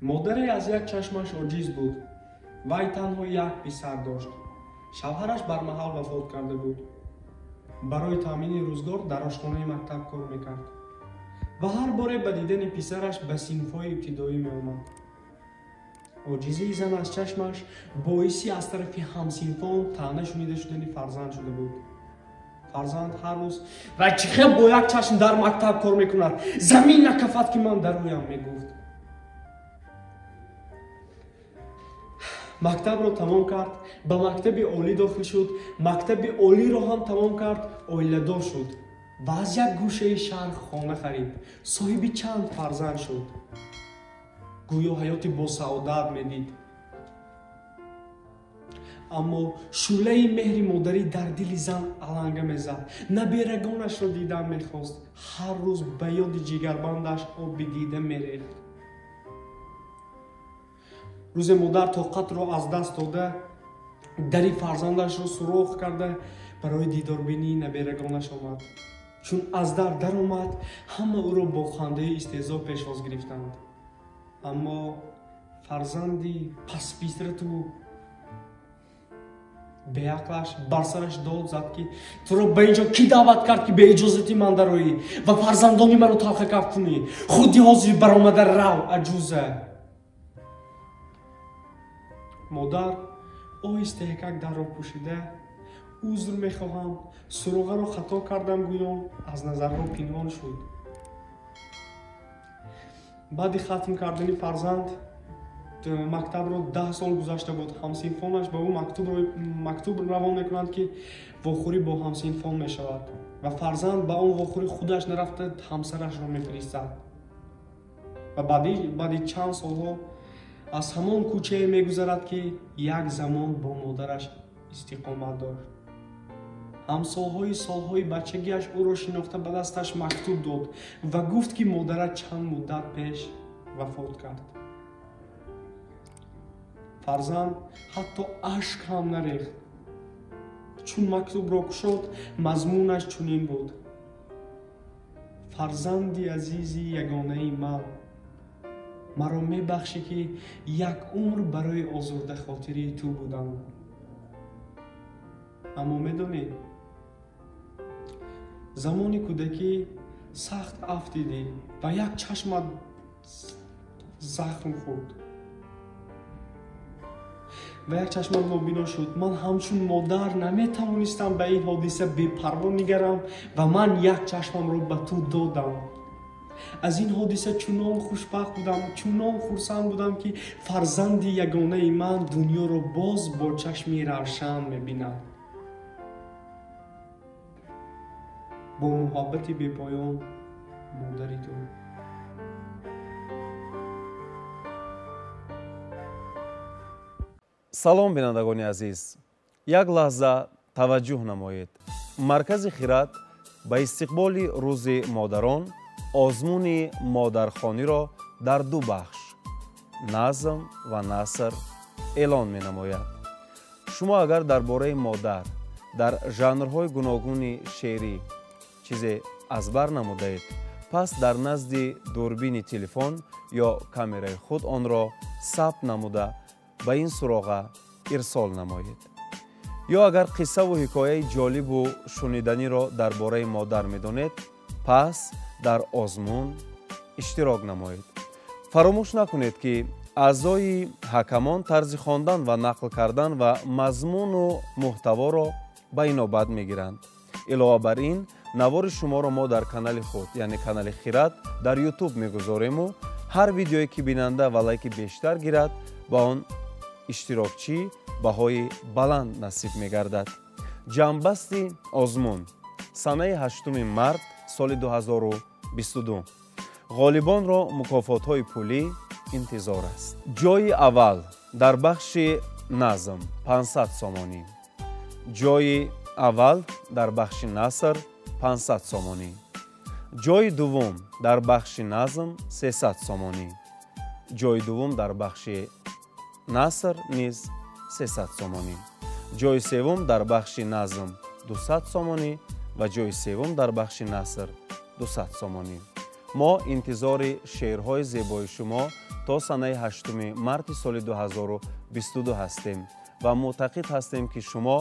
Модаре аз як чашмаш оҷиз буд. Вай танҳо як писар дошт. Шавҳараш бармаҳал вафот карда буд. Барои таъмини рӯзгор дар ошхонаи мактаб кор мекард ва ҳар боре ба дидани писараш ба синфҳои ибтидоӣ меомад. Оҷизии зан аз чашмаш боиси аз тарафи ҳамсинфон таъна шунида шудани фарзанд шуда буд. Фарзанд ҳар рӯз вай чӣ хел бо як чашм дар мактаб кор мекунад, замин накафад ки ман дароям, мегуфт. Мактабро тамом кард, ба мактаби олӣ дохил шуд, мактаби олиро ҳам тамом кард, оиладор шуд ва аз як гӯшаи шаҳр хона харид, соҳиби чанд фарзанд шуд. Гӯё ҳаёти босаодат медид. Аммо шӯълаи меҳри модарӣ дар дили зан аланга мезад. Наберагонашро дидан мехост. Ҳар рӯз ба ёди ҷигарбандаш оби дида мерехт. Рӯзе модар тоқатро аз даст дода, дари фарзандашро сурох карда барои дидорбинии наберагонаш омад. Чун аз дар даромад, ҳама ӯро бо хандаи истеҳзо пешвоз гирифтанд. Аммо фарзанди пасфитрату беақлаш бар сараш дод зад, ки туро ба ин ҷо кӣ даъват кард, ки беиҷозати ман дароӣ ва фарзандони маро талхакаф кунӣ? Худи ҳозир баромада рав, аҷуза. Модар оҳиста якак дарро пӯшида, узр мехоҳам, суроғаро хато кардам гӯён аз назарҳо пинҳон шуд. Баъди хатм кардани фарзанд мактабро 10 сол гузашта буд. Ҳамсинфонаш ба ӯ мактуб равон мекунанд, ки вохӯрӣ бо ҳамсинфон мешавад ва фарзанд ба он вохӯрӣ худаш нарафта ҳамсарашро мефиристад. Ва баъди чанд солҳо аз ҳамон кӯчае мегузарад, ки як замон бо модараш истиқомат дошт. Ҳамсолҳои солҳои бачагиаш ӯро шинохта ба дасташ мактуб дод ва гуфт, ки модарат чанд муддат пеш вафот кард. Фарзанд ҳатто ашк ҳам нарехт. Чун мактубро кушод, мазмунаш чунин буд: фарзанди азизи ягонаи ман, маро мебахшӣ, ки як умр барои озурдахотирии ту будам. Аммо медонӣ, замони кӯдакӣ сахт афтидӣ ва як чашмат захм хӯрд ва як чашмат нобино шуд. Ман ҳамчун модар наметавонистам ба ин ҳодиса бепарво нигарам ва ман як чашмамро ба ту додам. Аз ин ҳодиса чунон хушбахт будам, чунон хурсанд будам, ки фарзанди ягонаи ман дунёро боз бо чашми равшан мебинад. Бо муҳаббати бепоён, модари ту. Салом, бинандагони азиз. Як лаҳза таваҷҷӯҳ намоед. Маркази Хират ба истиқболи рӯзи модарон озмуни модархониро дар ду бахш назм ва наср эълон менамояд. Шумо агар дар бораи модар дар жанрҳои гуногуни шеърӣ чизе аз бар намудаед, пас дар назди дурбини телефон ё камераи худ онро сабт намуда ба ин суроға ирсол намоед. Ё агар қиссаву ҳикояи ҷолибу шуниданиро дар бораи модар медонед, пас дар озмун иштирок намоед. Фаромӯш накунед, ки аъзои ҳакамон тарзи хондан ва нақл кардан ва мазмуну муҳтаворо ба инобат мегиранд. Илова бар ин, навори шуморо мо дар канали худ, яъне канали Хират дар Ютуб мегузорему ҳар видеое ки бинанда ва лайки бештар гирад, ба он иштирокчӣ баҳои баланд насиб мегардад. Ҷамъбасти озмун санаи 8 март соли 2022. Ғолибонро мукофотҳои пулӣ интизор аст. Ҷойи аввал дар бахши назм 500 сомонӣ, ҷойи аввал дар бахши наср 500 сомонӣ, ҷойи дуввум дар бахши назм 300 сомонӣ, ҷойи дуввум дар бахши наср низ 300 сомонӣ, ҷойи севум дар бахши назм 200 сомонӣ ва ҷойи севум дар бахши наср 200 сомонӣ. Мо интизори шеърҳои зебои шумо то санаи 8 марти соли 2022 ҳастем ва муътақид ҳастем, ки шумо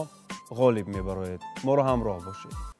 ғолиб мебароед. Моро ҳамроҳ бошед.